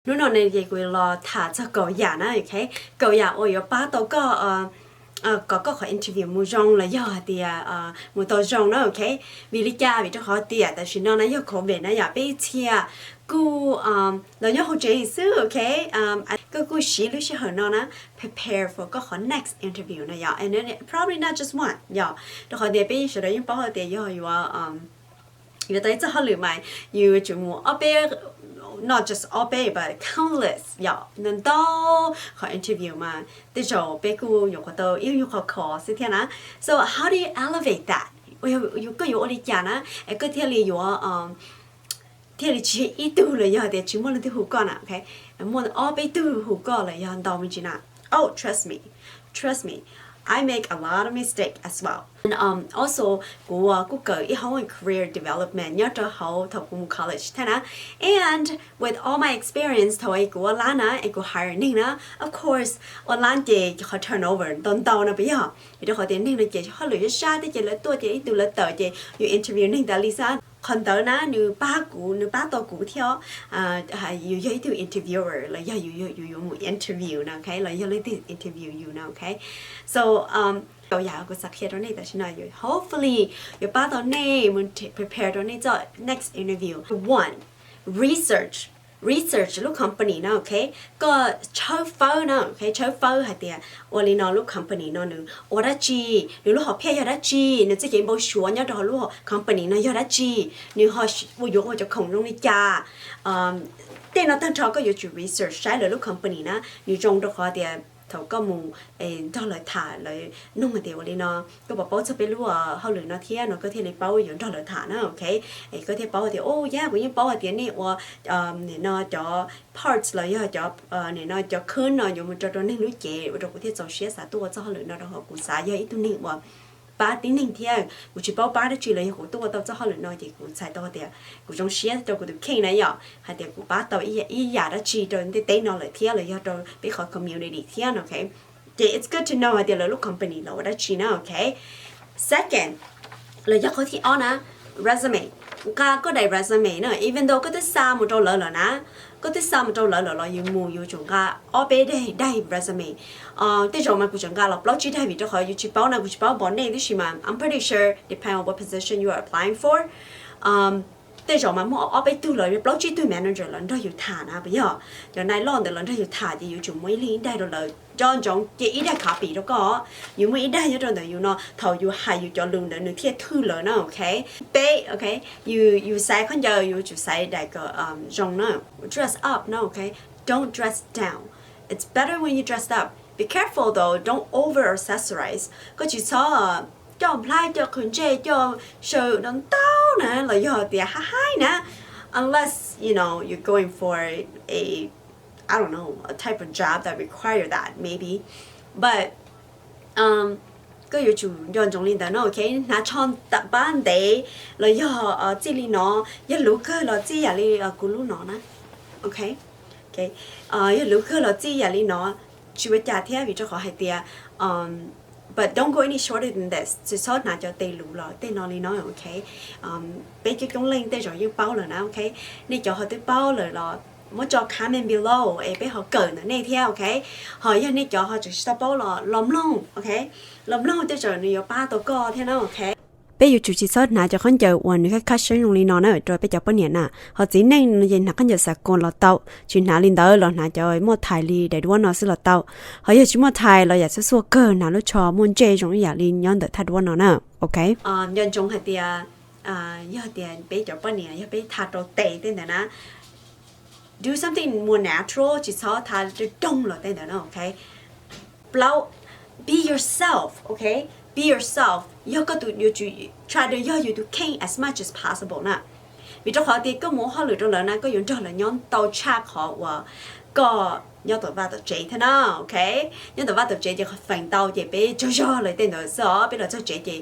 Hnub no ne ces kuv los tham txog kaum yam na, ok? Kaum yam uas yuav pab tau koj kom koj qhov interview mus zoo los yog hais tias mus tau zoo na, ok? Vim li cas? Vim rau qhov tias tam sim no na yog covid na yom, peb ib txhia kuj los nyob hauv tsev xwb, ok? Koj kuj siv lub sij hawm no na prepare for koj qhov next interview na yom, and then probably not just one yom, rau qhov tias peb sawv daws yeej paub hais tias yog yuav yuav tau ib txoj hauj lwm mas yus yuav tsum mus ob peb, not just ob peb but countless yom, ntau ntau qhov interview mas tej zaum peb kuj nyuam qhuav tau ib nyuag qhov khov xwb thiab na. So how do you elevate that? Koj yuav ua li cas na es koj thiaj li yuav thiaj li tsis yog ib tug los yog tias tsis muaj leej twg hu koj na, ok? Muaj ob peb tug hu koj los yog ntau me ntsis na. Oh, trust me, trust me, I make a lot of mistake as well. And um, also kuv kuj kawm ib hoob career development nyob rau hauv thaum kuv mus college thiab na. And with all my experience, thaum kuv ua lab na es kuv hire neeg na, of course ua lab ces qhov turnover ntau ntau no puas yog? Vim rau qhov tias neeg no ces hauj lwm sab sab thiab ces lawv tuaj ces ib tug lawv tawm ces yus interview neeg tas li xwb. Qhov ntawd na nws pab kuv, nws pab tau kuv thiab. Yus yog ib tug interviewer los yog yus yuav mus interview na, ok, los yog leej twg interview yus na, ok. So kaum yam kuv xav qhia rau nej tam sim no hopefully yuav pab tau nej mus prepare rau nej txoj next interview. One, research. Research lub company na, ok. Koj tshawb fawb na, ok, tshawb fawb hais tias ua li no lub company no nws ua dab tsi, nws lub hom phiaj yog dab tsi, nws txoj kev npau suav nyob rau hauv lub company no yog dab tsi, nws ho yuav ua cov khoom zoo li cas. Tej no tag nrho koj yuav tsum research saib lawv lub company na nws zoo rau qhov tias thaum koj mus nrog lawv tham lawv nug hais tias ua li no koj puas paub txog peb lub hauj lwm no thiab no koj thiaj li paub yuav nrog lawv tham na, ok. Koj thiaj paub tias o yog kuv yeej paub hais tias nej ua nim no cov parts los yog cov nim no cov khwb no yuav mus rau rau neeg lub cev ua rau kuv thiaj txaus siab xav tuaj ua txoj hauj lwm no rau qhov kuv xav yog ib tug neeg uas pab tib neeg thiab kuv tsis paub pab dab tsi los yog kuv tuaj ua tau txoj hauj lwm no ces kuv txhais tau tias kuv zoo siab rau kuv tus kheej na yom hais tias kuv pab tau ib yam dab tsi rau ntiaj teb no lawm thiab los yog rau peb qhov community thiab no, ok. Ces it's good to know hais tias lawv lub company los ua dab tsi na, ok. Second, los yog qhov thib ob na, resume. Nqa koj daim resume na, even though koj twb xa mus rau lawv lawm na, koj twb xa mus rau lawv lawm los yus mus yus tsum nqa ob peb daim resume. Tej zaum mas kuv tseem nqa los plaub tsib daim vim rau qhov yus tsis paub na, kuv tsis paub npaum nej tab sis mas I'm pretty sure depend on what position you are applying for. Tej zaum mas muaj ob peb tug los plaub tsib tug manager los nrog yus tham na puas yog? Cov nais loj ntawd los nrog yus tham ces yus tsum muab ib leeg ib daim rau lawv. Nco ntsoov cia ib daim copy rau koj, yus muaj ib daim nyob rau ntawm yus no thaum yus hais yus cov lus ntawd nws thiaj thwj lawv na, ok. Peb, ok, yus xaiv khaub ncaws yus tsum xaiv daim kom zoo na. Dress up na, ok, don't dress down. It's better when you dressed up. Be careful though, don't over accessorize. Koj tsis txhob coj nplhaib, coj qhwv ntsej, coj saw ntau ntau na los yog tias haib haib na, unless you know you're going for a, I don't know, a type of job that require that maybe, but koj yuav tsum nco ntsoov li ntawd no, ok. Hnav tsho pab ntev los yog txij li no, yog luv kawg los txij yam li kuv lub no na, ok. Yog luv kawg los txij yam li no tsis ua cas thiab vim rau qhov hais tias but don't go any shorter than this, tsis txhob hnav cov tes luv los tej no li no, ok. Peb coob coob leej tej zaum yeej paub lawm na, ok. Nej cov ho twb paub lawm los muab tso comment below es peb ho kawm ntawm nej thiab, ok. Ho yog nej cov ho tseem tsis tau paub los los mloog, ok. Los mloog tej zaum nws yuav pab tau koj thiab na, ok. Peb yuav tsum tsis txhob hnav cov khaub ncaws uas nws khab khab seeb zoo li no na rau peb cov poj niam na. Ho txiv neej no ces hnav khaub ncaws xav koos los tau, tsis hnav li ntawd los hnav cov muaj thais li daim duab no xwb los tau. Ho yog tsis muaj thais los yam txhua txhua kawg hnav lub tsho muaj ntsej zoo ib yam li nyob ntawm thaj duab no na, ok. Nco ntsoov hais tias yog tias peb cov poj niam yog peb tha rau tes tej ntawd na, do something more natural, tsis txhob tha doog los tej ntawd na, ok. Plaub, be yourself, ok. Be yourself, yog koj tus yuav tsum try to yog yus tus kheej as much as possible na. Vim rau qhov tias koj mus ua hauj lwm rau lawv na koj yuav nrog lawv nyob tau tshaj qhov uas koj nyob tom vaj tom tsev thiab na, ok. Nyob tom vaj tom tsev ces qhov feem ntau ces peb tsaug zog lawm tej ntawd xwb os, peb los txog tsev ces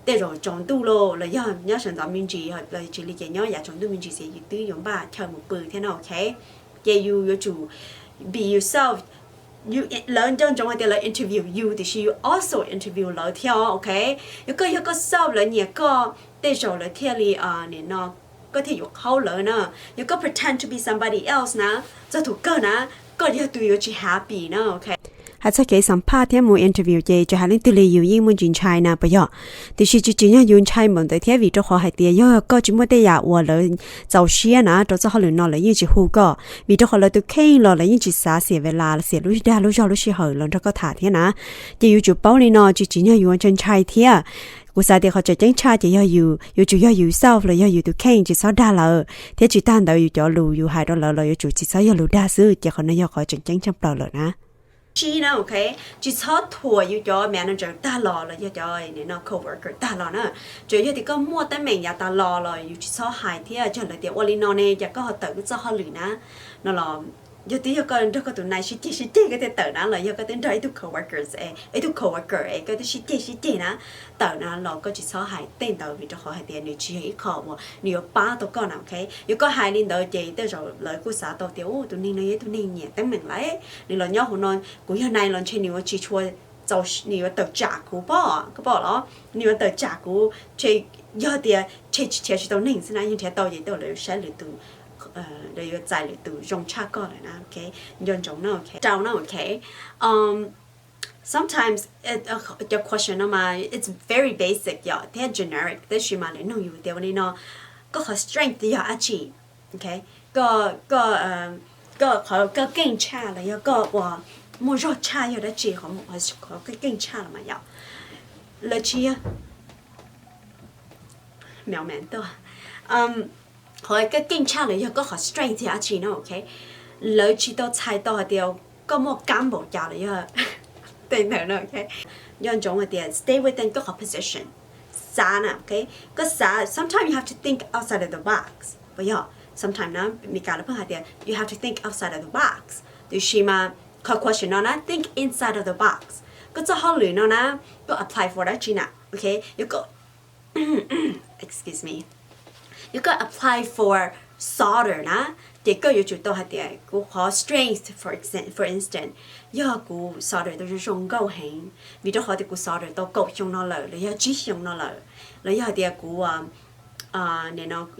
tej zaum tsaus ntuj los los yog nyob sawv ntxov me ntsis los tsis li ces nyob yav tsaus ntuj me ntsis ces yus twb yuav npaj chaw mus pw thiab no, ok. Ces yus yuav tsum be yourself. Lawv nco ntsoov hais tias lawv interview yus tiam sis yus also interview lawv thiab, ok. Yog koj yog koj self lawv nyiam koj tej zaum lawv thiaj li nim no koj thiaj yuav qhaub lawv na. Yog koj pretend to be somebody else na, txog thaum kawg na, koj yog tus yuav tsis happy na, ok. Hais txog kev xam phaj thiab mus interview ces tsis hais leej twg li yus yeej muaj ntsis ntshai na puas yog? Tiam sis tsis tsim nyog yus ntshai npaum ntawd thiab, vim rau qhov hais tias yog koj tsis muaj tej yam uas lawv txaus siab na rau txoj hauj lwm no lawv yeej tsis hu koj, vim rau qhov lawv tus kheej los lawv yeej tsis xav xiam ves las xiam lub dag lub zog lub sij hawm los nrog koj tham thiab na. Ces yuav tsum paub li no, tsis tsim nyog yus ntshai ntshai thiab. Kuv xav tias qhov tseem ceeb tshaj ces yog yus yuav tsum yog yus self los yog yus tus kheej, tsis txhob dag lawv, thiab tsis tag ntawd yus cov lus yus hais rau lawv los yuav tsum tsis txhob yog lus dag xwb, ces qhov no yog qhov tseem ceeb tshaj plaws lawm na. Tsis na, ok, tsis txhob thuam yus cov manager tag los los yog cov no coworker tag los na. Tsuas yog tias koj muaj teeb meem yav tas los los yus tsis txhob hais thiab cog lawv tias ua li no ne ces koj ho tawm wb txoj hauj lwm na, no los yog twb yog koj nrog koj tus nai sib ceg sib ceg koj thiaj tawm na, los yog koj twb nrog ib tug coworkers, ib tug coworker es koj twb sib ceg sib ceg na, tawm na los koj tsis txhob hais tej ntawd, vim rau qhov hais tias nws tsis yog ib qho uas nws yuav pab tau koj na, ok. Yog koj hais li ntawd ces tej zaum lawv kuj xav tau tias tus neeg no yog ib tug neeg nyiam teeb meem lawm, nws los nyob hauv no, kuv yog nai los ntshe nws yuav tsis tshua, nws yuav tawm tsam kuv pob, koj pom los nws yuav tawm tsam kuv, ntshe yog tias ntshe tsis nrhiav tsis tau neeg xwb na, yog nrhiav tau ces tej zaum lawv yuav saib lwm tus, lawv yuav txais lwm tus zoo tshaj koj lawm na, ok. Nco ntsoov na, ok, rau na, ok. Sometimes cov question no mas it's very basic yom thiab generic, tab sis mas lawv nug yus tias ua li no, koj qhov strength yog dab tsi? Ok, koj, koj, koj qhov koj keej tshaj los yog koj uas muaj zog tshaj yog dab tsi? Qhov koj keej tshaj los mas yom, lawv tsis, qhov koj keej tshaj los yog koj qhov strength yog dab tsi no, ok. Lawv tsis tau txhais tau hais tias koj muaj kab npaum cas los yog tej ntawd no, ok. Nco ntsoov hais tias stay within koj qhov position, xav na, ok. Koj xav, sometimes you have to think outside of the box, puas yog? Sometimes na, Meskas lawv pheej hais tias you have to think outside of the box, tiam sis mas qhov question no na, think inside of the box. Koj txoj hauj lwm no na, koj apply for dab tsi na, ok. Yog koj, excuse me, yog koj apply for solder na, ces koj yuav tsum tau hais tias kuv qhov strength, for example, for instance, yog kuv solder tau zoo zoo nkauj heev, vim rau qhov tias kuv solder tau kaum xyoo no lawm los yog tsib xyoo no lawm, los yog hais tias kuv,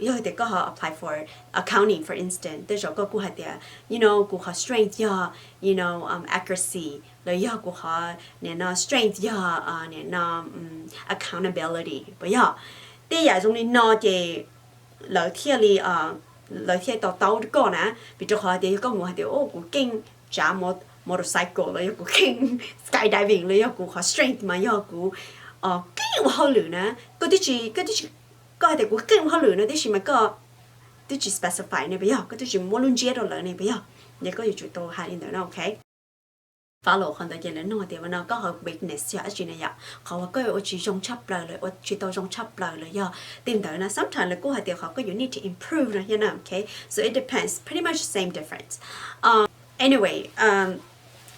yog tias koj ho apply for accounting, for instance, tej zaum koj kuj hais tias, you know, kuv qhov strength yog, you know, accuracy, los yog kuv qhov nim no strength yog nim no accountability, puas yog? Tej yam zoo li no ces lawv thiaj li, lawv thiaj to taub koj na, vim rau qhov tias yog koj mus hais tias kuv keej tsav motorcycle los yog kuv keej skydiving los yog kuv qhov strength mas yog kuv keej ua hauj lwm na, koj twb tsis, koj twb tsis, koj hais tias kuv keej ua hauj lwm no tab sis mas koj twb tsis specify ne, puas yog? Koj twb tsis muab lub ntsiab rau lawv ne, puas yog? Ces koj yuav tsum tau hais li ntawd na, ok. Follow qhov ntawd ces lawv nug tias ua no koj qhov weakness yog dab tsi na yom, qhov uas koj ua tsis zoo tshaj plaws los ua tsis tau zoo tshaj plaws los yog tej ntawd na. Sometimes lawv kuj hais tias qhov koj yuav need to improve no thiab na, ok. So it depends, pretty much same difference. Anyway,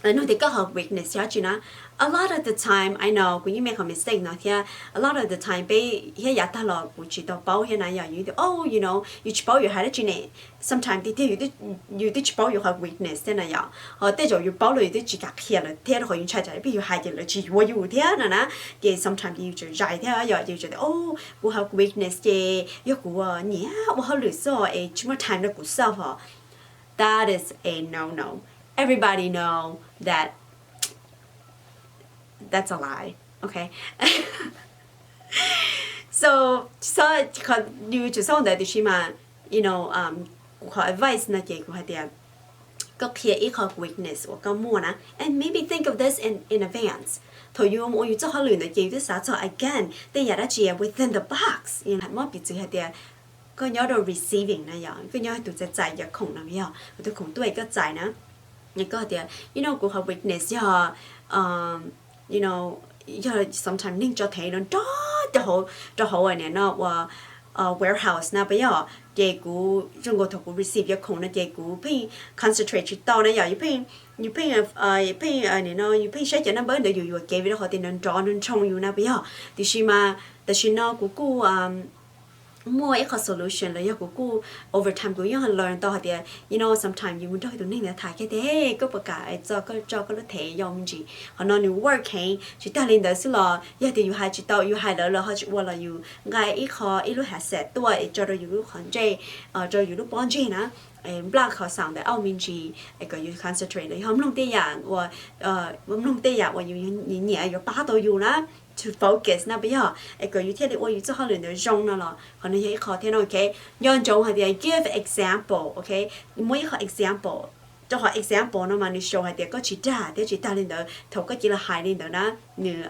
nug tias koj qhov weakness yog dab tsi na. A lot of the time I know kuv yeej made qhov mistake no thiab. A lot of the time peb thiab yav tag los kuv tsis tau paub thiab na yom, yus tias oh, you know, yus tsis paub yus hais dab tsi ne. Sometimes tiag tiag yus twb tsis paub yus qhov weakness thiab na yom, ho tej zaum yus paub los yus twb tsis kam qhia lawv thiab rau qhov yus ntshai tsam pheej yus hais ces lawv tsis yuav yus thiab no na. Ces sometimes ces yus tseem zais thiab yom, ces yus tseem tias oh, kuv qhov weakness ces yog kuv nyiam ua hauj lwm xwb es tsis muaj time rau kuv self os. That is a no no. Everybody know that that's a lie, ok. So, yus tsum xav ntawd tiam sis mas, you know, kuv qhov advice no ces kuv hais tias koj qhia ib qho weakness uas koj muaj na, and maybe think of this in, in advance. Thaum yus mus ua yus txoj hauj lwm ntawd ces yus twb xav txog again tej yam dab tsi within the box. Muab piv txwv hais tias koj nyob rau receiving na yom, koj nyob tus txais txais cov khoom no yog tus khoom tuaj koj txais na, koj hais tias you know kuv qhov weakness yog, you know, yog sometimes neeg tso thev no nrov rau hauv, rau hauv nim no ua warehouse na, puas yog? Ces kuv zoo nkaus thaum kuv receive cov khoom no ces kuv pheej concentrate tsis tau na yom, yus pheej, yus pheej, pheej nim no yus pheej saib cov number ntawd yus yuam kev vim rau qhov tias nrov nrov nroo nroo yus na, puas yog? Tiam sis mas tam sim no kuv kuj muaj ib qho solution los yog kuv kuj over time kuv yeej learn tau hais tias, you know, sometimes yus mus nrog tus neeg ntawd tham kiag tias, hey, koj puas kam txog koj tso koj lub thev yau me ntsis? Qhov no nws work heev. Tsis tag li ntawd xwb los yog tias yus hais tsis tau, yus hais lawv los ho tsis ua los yus nqa ib qho ib lub headset tuaj es tso rau yus lub qhov ntsej, rau yus lub pob ntseg na, nplaj qhov xaus ntawd auj me ntsis es kom yus concentrate los yog mloog tej yam uas, mloog tej yam uas yus nyiam yuav pab tau yus na, to focus na puas yog, es kom yus thiaj li ua yus txoj hauj lwm ntawd zoo no los qhov no yog ib qho thiab no, ok. Nco ntsoov hais tias give example, ok. Muab ib qho example, rau qhov example no mas nws show hais tias koj tsis dag thiab tsis tag li ntawd thaum koj cia li hais li ntawd na, nws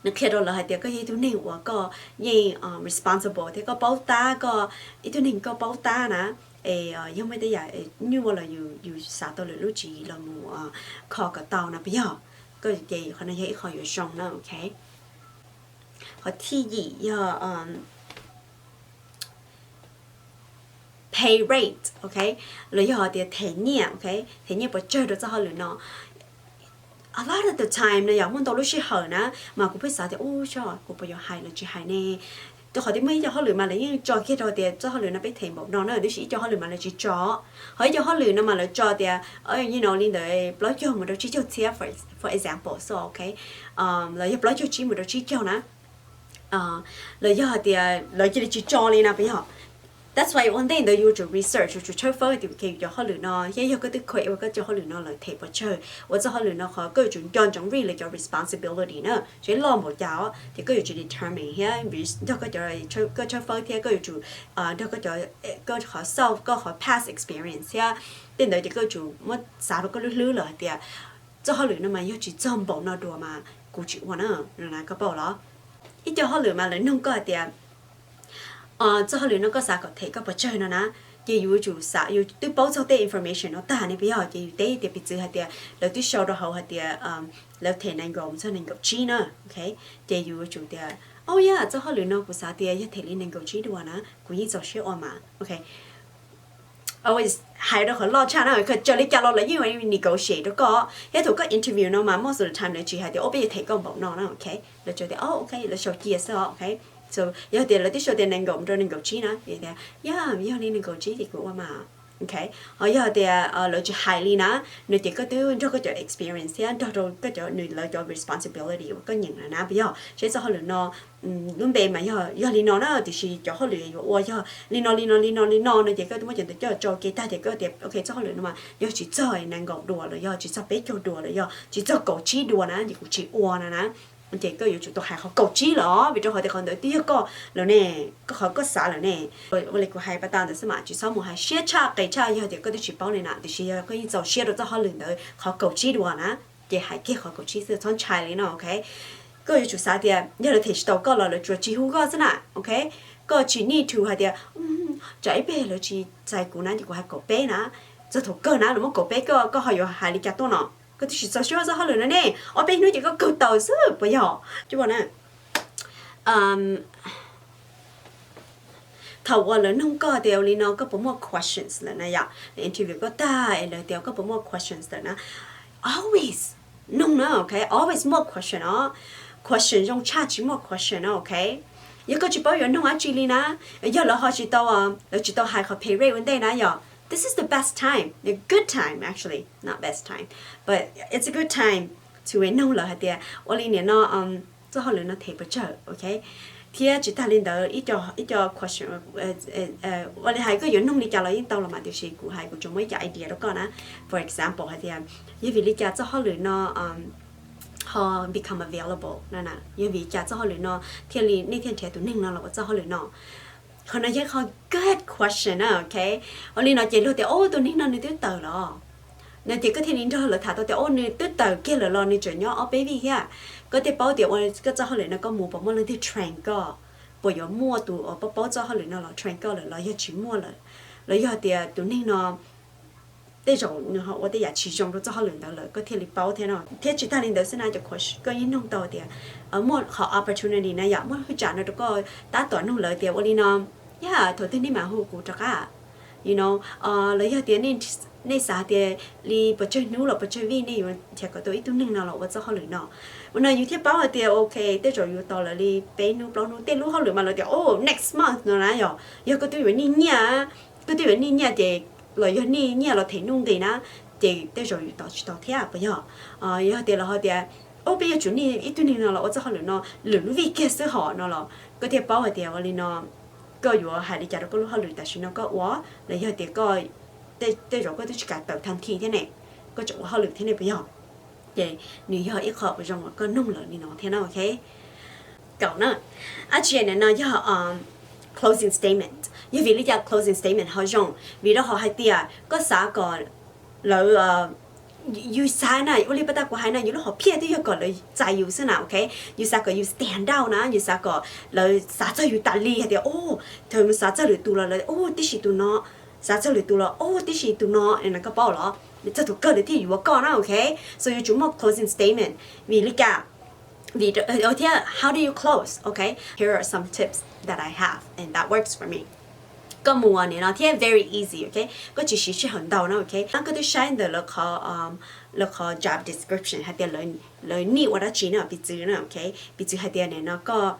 nws qhia rau lawv hais tias koj yog ib tug neeg uas koj yeej responsible thiab koj paub tab, koj ib tug neeg koj paub tab na, es yog muaj tej yam nyuaj los yus xav tau lwm lub tswv yim los mus kho kom tau no puas yog? Koj ces qhov no yog ib qho yuav zoo na, ok. Qhov thib yim yog pay rate, ok, los yog tias them nyiaj, ok, them nyiaj pes tsawg rau txoj hauj lwm no. A lot of the time no yog muaj ntau lub sij hawm na, mas kuv pheej xav tias, ub, sab kuv puas yuav hais los tsis hais ne? Rau qhov tias muaj ib co hauj lwm mas lawv yeej tso kiag rau tias txoj hauj lwm no peb them npaum no na, tab sis ib co hauj lwm mas lawv tsis tso. Ho ib co hauj lwm no mas lawv tso tias, you know, li ntawd plaub caug mus rau tsib caug txhiab, for example, so, ok, los yog plaub caug tsib mus rau tsib caug na, los yog hais tias lawv cia li tsis tso li na puas yog? That's why ua ntej ntawd yus yuav tsum research, yus tsum tshawb fawb tias, ok, yus cov hauj lwm no thiab yog koj twb kheev ua koj cov hauj lwm no lawv them pes tsawg, ua txoj hauj lwm no qhov koj yuav tsum nco ntsoov read lawv cov responsibility na, tseem loj npaum cas os, ces koj yuav tsum determine thiab nrog koj cov, koj tshawb fawb thiab koj yuav tsum nrog koj cov, koj qhov self, koj qhov past experience thiab tej ntawd ces koj yuav tsum muab xav rau koj lub hlwb lawm hais tias txoj hauj lwm no mas yog tsis txog npaum no dua mas kuv tsis ua na, koj paub los? Ib co hauj lwm mas lawv nug koj hais tias txoj hauj lwm no koj xav kom them koj pes tsawg no na, ces yus yuav tsum xav, yus twb paub txog tej information no tag ne puas yog? Ces yus teb tias piv txwv hais tias lawv twb sau rau hauv hais tias lawv them nees nkaum mus txog nees nkaum tsib na, ok. Ces yus yuav tsum tias, o yog txoj hauj lwm no kuv xav tias yog them li nees nkaum tsib dua na kuv yeej txaus siab ua mas, ok. Always hais rau qhov loj tshaj na, raws li cas los lawv yeej negotiate rau koj, thiab thaum koj interview no mas most of the time lawv tsis hais tias o peb yuav them koj npaum no na, ok. Lawv tsuas tias o ok, lawv sau cia xwb os, ok. So yog tias lawv twb sau tias nees nkaum mus rau nees nkaum tsib na, tias yog, yog li nees nkaum tsib ces kuv ua mas, ok. Ho yog tias lawv tsis hais li na, no ces koj twb nrog koj cov experience thiab nrog rau koj cov, nws lawv cov responsibility uas koj nyeem na na, puas yog? Seb txoj hauj lwm no lub npe mas yog, yog li no na, tiam sis cov hauj lwm yuav ua yog li no li no li no li no no, ces koj twb muab cov ntawd coj tso ke tag ces koj tias ok, txoj hauj lwm no mas yog tsis txog nees nkaum dua los yog tsis txog peb caug dua los yog tsis txog kaum tsib dua na ces kuv tsis ua no na. Ces koj yuav tsum tau hais qhov kaum tsib lawm, vim rau qhov tias qhov ntawd twb yog koj lawm ne, koj qhov koj xav lawm ne. Ua li kuv hais pas tas ntawd xwb mas tsis txhob mus hais siab tshaj qis tshaj, yog tias koj twb tsis paub li na, tiam sis yog koj yeej txaus siab rau txoj hauj lwm ntawd qhov kaum tsib dua na, ces hais kiag qhov kaum tsib xwb, txhob ntshai li no, ok. Koj yuav tsum xav tias yog lawv them tsis tau koj los lawv tsuas tsis hu koj xwb na, ok. Koj tsis need to hais tias tsam ib pliag lawv tsis txais kuv na ces kuv hais kaum peb na. Txog thaum kawg na lawv muab kaum peb koj, koj ho yuav hais li cas tuaj no? Koj twb tsis txaus siab ua txoj hauj lwm no ne, ob peb hnub ces koj kawg tawm xwb puas yog? Coj na. Thaum uas lawv nug koj tias ua li no koj puas muaj questions lawm na yom, lawv interview koj tag es lawv tias koj puas muaj questions lawm na, always nug na, ok, always muaj question os. Question zoo tshaj tsis muaj question na, ok. Yog koj tsis paub yuav nug dab tsi li na, yog lawv ho tsis tau, lawv tsis tau hais qhov pay rate ua ntej na yom, this is the best time, a good time actually, not best time, but it's a good time to nug lawv hais tias ua li niam no, txoj hauj lwm no them pes tsawg, ok. Thiab tsis tag li ntawd, ib co, ib co question, ua li hais koj yuav nug li cas los yeej tau los mas, tiam sis kuv hais kuv tsuas muab ib co idea rau koj na. For example hais tias yog vim li cas txoj hauj lwm no ho become available na, yog vim li cas txoj hauj lwm no thiaj li, nej thiaj nrhiav tus neeg no los ua txoj hauj lwm no? Qhov no yog qhov good question na, ok. Ua li no ces luag tias o tus neeg no nws twb tawm los, no ces koj thiaj li nrog lawv tham tau tias o nws twb tawm kiag lawm los nws tseem nyob ob peb vij thiab. Koj thiaj paub tias ua koj txoj hauj lwm no koj mus puas muaj leej twg train koj, puas yuav muaj tus uas paub paub txoj hauj lwm no los train koj lawm los yog tsis muaj lawm, los yog tias tus neeg no tej zaum nws ho ua tej yam tsis zoo rau txoj hauj lwm ntawd lawm koj thiaj li paub thiab no. Thiab tsis tag li ntawd xwb na, cov question koj yeej nug tau tias muaj qhov opportunity na yom, muaj hwj tsam no rau koj tab tom nug lawv tias ua li no, yog thaum twg nej mam hu kuv rov qab, You know, los yog tias nej xav tias li pes tsawg hnub los pes tsawg vij nej yuav nrhiav kom tau ib tug neeg no los ua txoj hauj lwm no. Ua no yus thiaj paub hais tias ok, tej zaum yuav tos lawv li peb hnub plaub hnub, tej lub hauj lwm mas lawv tias o next month no na yom. Yog koj twb yuav nij nyiaj, koj twb yuav nij nyiaj ces los yog nij nyiaj los them nuj nqis na, ces tej zaum yus tos tsis tau thiab puas yog? Yog tias los ho tias o peb yuav tsum nij ib tug neeg no los ua txoj hauj lwm no lwm lub vij kiag xwb hos no los koj thiaj paub hais tias ua li no koj yuav hais li cas rau koj lub hauj lwm tam sim no koj ua, los yog tias koj tej zaum koj twb tsis kam tawm tag nthi thiab ne, koj tseem ua hauj lwm thiab ne puas yog? Ces nws yog ib qho uas zoo uas koj noog lawv li no thiab na, ok. Kaum na, ach no yog closing statement. Yog vim li cas closing statement ho zoo? Vim rau qhov hais tias koj xav kom lawv, yus xav na, ua li pas tas kuv hais na, yus lub hom phiaj twb yog kom lawv txais yus xwb na, ok. Yus xav kom yus stand out na, yus xav kom lawv xav txog yus tas li hais tias o, thaum yus xav txog lwm tus los lawv o tib si tus no, xav txog lwm tus los o tib si tus no, no koj paub los? Txog tus kawg lawv thiaj yuav koj na, ok. So yuav tsum muaj closing statement. Vim li cas? Vim thiab how do you close, ok. Here are some tips that I have and that works for me. Koj mus ua nim no thiab very easy, ok. Koj tsis siv sij hawm ntau na, ok. Koj twb saib ntawm lawv qhov, lawv qhov job description hais tias lawv nij ua dab tsi na, piv txwv na, ok. Piv txwv hais tias nim no koj,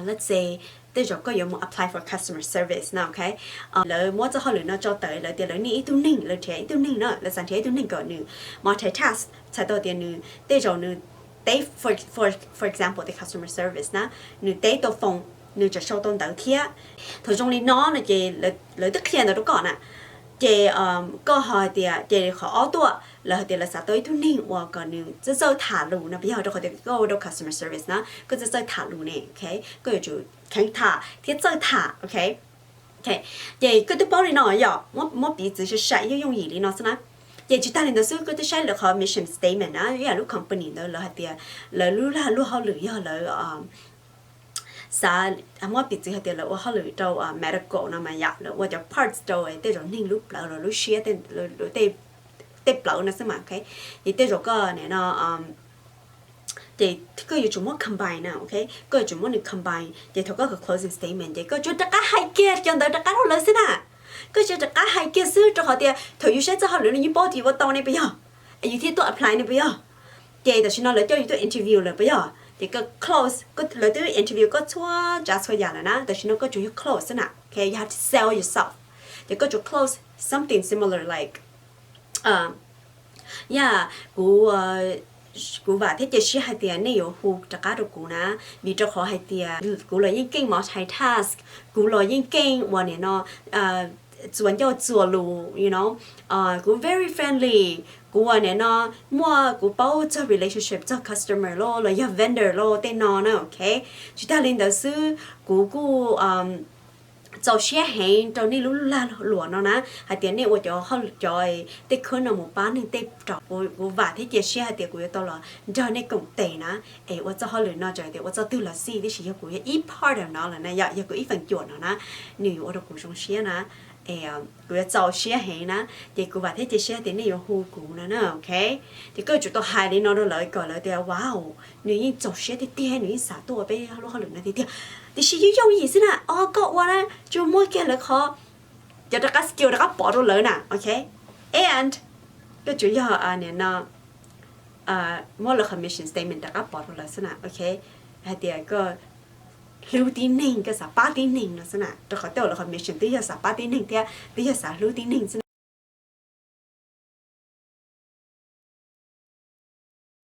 let's say, tej zaum koj yuav mus apply for customer service na, ok. Lawv muab txoj hauj lwm no tso tawm lawv tias lawv nij ib tug neeg, lawv nrhiav ib tug neeg na, lawv xav nrhiav ib tug neeg kom nws multitask, txhais tau tias nws tej zaum nws teb, for example tias customer service na, nws teb tau phone, nws tseem sau tau ntawv thiab. Thaum zoo li no no ces lawv twb qhia ntawd rau koj na. Ces koj ho hais tias ces qhov ob tuaj lawv hais tias lawv xav tau ib tug neeg uas kom nws txawj txawj tham lus no, puas yog? Rau qhov tias koj ua rau customer service na, koj txawj txawj tham lus ne, ok. Koj yuav tsum kheev tham thiab txawj tham, ok. Ces koj twb paub li no yom, muab piv txwv sai sai yooj yooj yim li no xwb na. Ces tsis tag li ntawd xwb, koj twb saib lawv qhov mission statement na, ib yam lub company ntawd lawv hais tias lawv lub lag luag hauj lwm yog lawv xav, muab piv txwv hais tias lawv ua hauj lwm rau medical no mas yom, lawv ua cov parts rau tej zaum neeg lub plawv los lub siab, tej plawv no xwb mas, ok. Ces tej zaum koj nim no ces koj yuav tsum muab combine na, ok. Koj yuav tsum muab nws combine, ces thaum koj closing statement ces koj tsuas rov qab hais kiag cov ntawd rov qab rau lawv xwb na. Koj tsuas rov qab hais kiag xwb, rau qhov tias thaum yus saib txoj hauj lwm no yus paub tias yus ua tau ne, puas yog? Yus thiaj tuaj apply ne, puas yog? Ces tam sim no lawv coj yus tuaj interview lawm, puas yog? Ces koj close, lawv twb interview koj txhua tsav txhua yam lawm na, tam sim no koj tsuas yog close xwb na, ok. You have to sell yourself. Ces koj tsuas close something similar like, yeah, kuv kuv vam thiab cia siab hais tias nej yuav hu rov qab rau kuv na, vim rau qhov hais tias kuv los yeej keej multitask, kuv los yeej keej uas nim no txuas ncauj txuas lus, you know, kuv very friendly, kuv uas nim no muaj, kuv paub txog relationship txog customer los los yog vendor los tej no na, ok. Tsis tag li ntawd xwb, kuv kuj txaus siab heev rau nej lub lag luam no na, hais tias nej ua cov, cov tej khab no mus pab neeg tej rau. Kuv vam thiab cia siab hais tias kuv yuav tau los nrog nej koom tes na, es ua txoj hauj lwm no txawm tias ua txoj twg los xij, tiam sis yog kuv yog ib part of no lawm na, yog kuv ib feem cuam no na, nws yuav ua rau kuv zoo siab na, es kuv yuav txaus siab heev na. Ces kuv vam thiab cia siab tias nej yuav hu kuv no na, ok. Ces koj yuav tsum tau hais li no rau lawv kom lawv tias wow, nws yeej txaus siab tiag tiag, nws yeej xav tuaj ua peb lub hauj lwm no tiag tiag. Tiam sis yooj yooj yim xwb na, o koj ua na, tsuas muab kiag lawv qhov, cov rov qab skill rov qab pov rau lawv na, ok. And koj tsuas yog nim no muab lawv qhov mission statement rov qab pov rau lawv xwb na, ok. Hais tias koj hlub tib neeg, koj xav pab tib neeg no xwb na, rau qhov tej lawv qhov mission twb yog xav pab tib neeg thiab twb yog xav hlub tib neeg xwb na.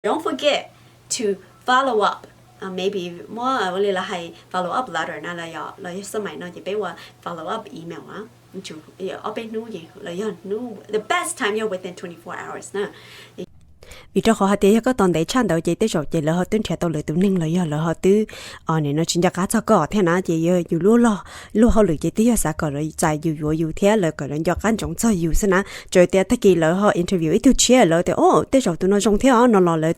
Don't forget to follow up. Maybe muab ua li lawv hais follow up letter na, los yog xab maim no ces peb ua follow up email na. Ob peb hnub ces los yog hnub, the best time yog within twenty four hours na. Vim rau qhov hais tias yog koj tos ntev tshaj ntawd ces tej zaum ces lawv ho twb nrhiav tau lawv tus neeg los yog lawv ho twb nim no tsis nco qab txog koj thiab na, ces yog yus lub, lub hauj lwm ces twb yog xav kom lawv txais yus yuav yus thiab lawv kom lawv nco qab ntsoov txog yus xwb na. Txawm tias tag kis lawv ho interview ib tug tshiab lawv tias o tej zaum tus no zoo thiab os no los lawv,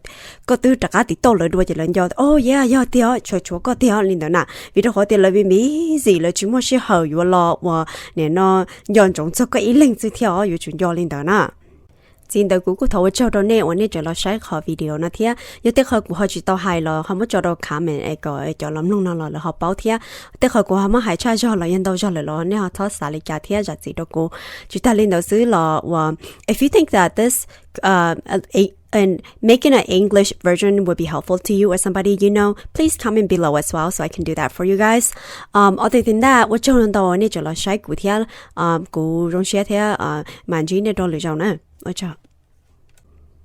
koj twb rov qab tiv tauj lawv dua ces lawv nco, o yog, yog tiag os, tshuav tshuav koj tiag os li ntawd na. Vim rau qhov tias lawv busy, lawv tsis muaj sij hawm yuav los uas nim no nco ntsoov txog koj ib leeg xwb thiab os, yuav tsum nco li ntawd na. Txij ntawd kuv kuj thov ua tsaug rau nej uas nej tseem los saib qhov video no thiab. Yog tej qhov kuv ho tsis tau hais los ho muab tso rau comment es kom cov los mloog no los lawv ho paub thiab. Tej qhov kuv ho muab hais tshaj zog los yog ntau zog lawm los nej ho txhob xav li cas thiab zam txim rau kuv. Tsis tag li ntawd xwb los uas if you think that this uh, a- and making an English version would be helpful to you or somebody you know, please comment below as well so I can do that for you guys. Um, other than that, ua tsaug ntau nej tseem los saib kuv thiab. Um, kuv zoo siab thiab uh, mam ntsib nej rau lwm zaus na. Ua tsaug.